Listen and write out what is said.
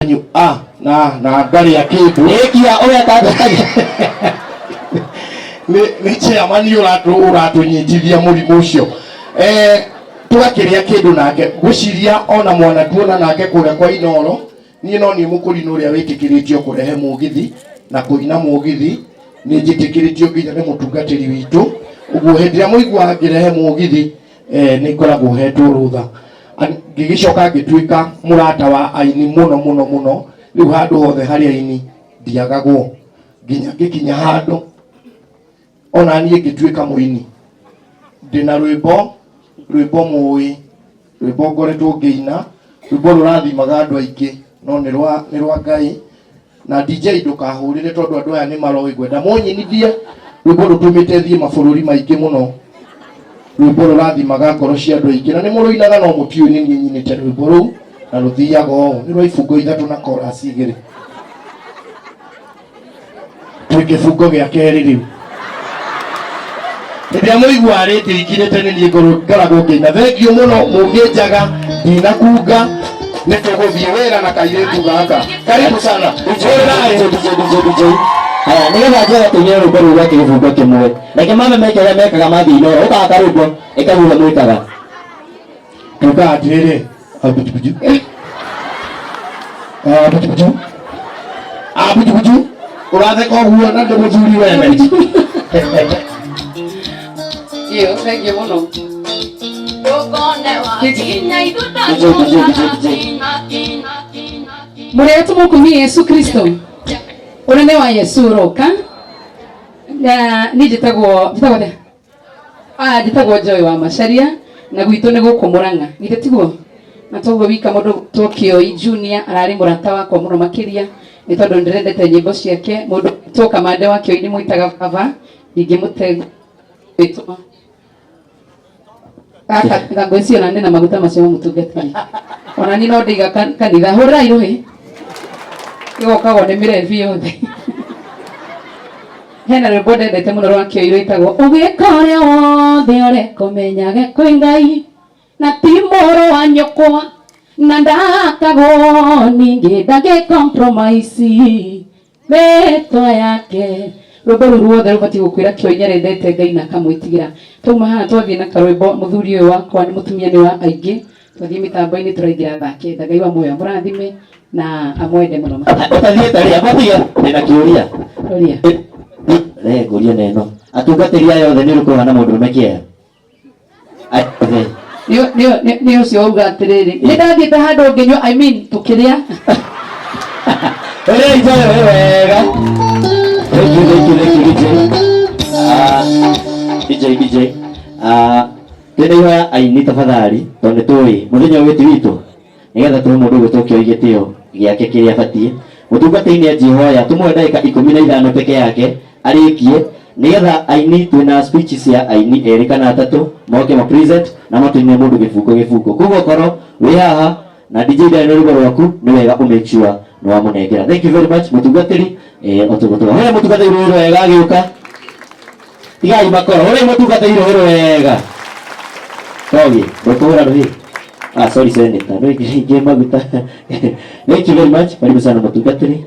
Anyu a na ngarĩa kĩndũ. Ĩkia ũrĩa tandũkania. Nĩ chairman ũratũnyitithia mũrimũ ũcio, tũgakĩrĩa kĩndũ nake. Ngwĩciria ona mwana tuona nake kũrĩa kwa Inoro. Niĩ no niĩ mũkũrinũ ũrĩa wĩtĩkĩrĩtio kũrehe mũgithi na kũina mũgithi. Nĩ njĩtĩkĩrĩtio nginya nĩ mũtungatĩri witũ. Ũguo hĩndĩ ĩrĩa mũiguaga ngĩrehe mũgithi, nĩ ngoragwo hetwo rũtha. Ngĩgĩcoka ngĩtuĩka mũrata wa aini mũno mũno mũno. Rĩu handũ hothe harĩ aini ndiagagwo, nginya ngĩkinya handũ ona niĩ ngĩtuĩka mũini. Ndĩna rwĩmbo, rwĩmbo mũĩ, rwĩmbo ngoretwo ngĩina, rwĩmbo rũrathimaga andũ aingĩ, no nĩ rwa Ngai. Na DJ, ndũkahũrĩre, tondũ andũ aya nĩ maroĩ ngwenda mũnyinithie rwĩmbo rũtũmĩte thiĩ mabũrũri maingĩ mũno, rwĩmbo rũrathimaga ngoro cia andũ aingĩ, na nĩ mũrũinaga no mũtiũĩ nĩ niĩ nyinĩte rwĩmbo rũu. Na rũthiaga ũũ, nĩ rwa ibungo ithatũ na chorus igĩrĩ. Twĩ kĩbungo gĩa kerĩ rĩu. Hĩndĩ ĩrĩa mũiguaga rĩngĩ ikirĩte, nĩ niĩ ngoragwo ngĩina. Thengiũ mũno. Mũngĩnjaga ndinakunga, nĩ tũgũthiĩ wĩra na kairĩtu gaka. Karibu sana. Hũrĩrai. DJ, DJ, DJ. Haya, nĩgetha njoe tũine rwĩmbo rũu rwa kĩbungo kĩmwe. Reke mame meke ũrĩa mekaga mathiĩ Inoro. Ũkaga karwĩmbo, ĩka ũrĩa mwĩkaga. Tukaga atĩrĩrĩ, abujubuju, abujubuju, abujubuju. Ũratheka ũguo na ndĩ mũthuri wene. Iyo, thengiũ mũno. DJ, DJ, DJ, DJ. Mũrĩa tũmũkumie Yesu Kristo. Ũnene wa Yesu ũroka. Na niĩ njĩtagwo atĩa? Ah, njĩtagwo Joy wa Macharia, na gwitũ nĩ gũkũ Mũrang'a. Githĩ tiguo? Na toguo wika, mũndũ gwĩtwo Kĩoi Junior ararĩ mũrata wakwa mũno makĩria, nĩ tondũ ndĩrendete nyĩmbo ciake. Mũndũ gwĩtwo Kamande wa Kĩoi ndĩmwĩtaga baba, ndingĩmũte gwĩtwo gaka. Ngwĩciria ona ndĩna maguta macio ma mũtungatĩri, ona niĩ no ndĩiga kanitha. Hũrĩrai rũhĩ, ĩgokagwo nĩ mĩrebi yothe. Hena rwĩmbo ndendete mũno rwa Kĩoi rwĩtagwo "Ũgĩka ũrĩa wothe ũreka ũmenyage kwĩ Ngai na ti mũrũ wa nyũkwa na ndakagwo, ningĩ ndangĩ compromise rĩtwa yake." Rwĩmbo rũu ruothe rũbatiĩ gũkwĩra Kĩoi nĩarendete Ngai na akamwĩtigĩra. Twauma haha twathiĩ na karwĩmbo. Mũthuri ũyũ wakwa nĩ mũtumia nĩ wa aingĩ. Twathiĩ mĩtambo-inĩ, tũraingĩra thaa 9. Ngai wa muoyo amũrathime na amwende mũno. Ũtathiĩte rĩ, amba tige, ndĩna kĩũria. Ũria. Re ngũrie na ĩno. Atungatĩri aya othe nĩ ũrĩkũ ũhana mũndũrũme kĩeha? Aya othe. Nĩ ũcio wauga atĩrĩrĩ, nĩ ndathiĩte handũ ngĩnyua, I mean tũkĩrĩa. Ũrĩa ijoyo wĩ wega. Thank you, thank you, thank you, DJ. Ah, DJ, DJ. Ah, twĩna ihoya aini tafadhali, tondũ nĩ tũĩ mũthenya ũyũ ti witũ, nĩgetha tũhe mũndũ ũgwĩtwo Kĩoi gĩtĩo gĩake kĩrĩa abatiĩ. Mũtungatĩri nĩ anjihoya tũmũhe ndagĩka 15 peke yake arĩkie, nĩgetha aini, twĩna speech cia aini erĩ kana atatũ moke ma present na matũinĩre mũndũ gĩbungo gĩbungo. Koguo korwo wĩ haha na DJ ndarĩ na rwĩmbo rwaku, nĩ wega ũ make sure nĩ wamũnengera. Thank you very much, mũtungatĩri. Otũgũtũga hũra mũtungatĩri rũĩ wega agĩũka. Tigai makoro, hũrai mũtungatĩri rũĩ wega. Togi ndũkũhũra rũhĩ. Ah, sorry, senator, no ingĩ maguta. Thank you very much. Karibu sana, mũtungatĩri.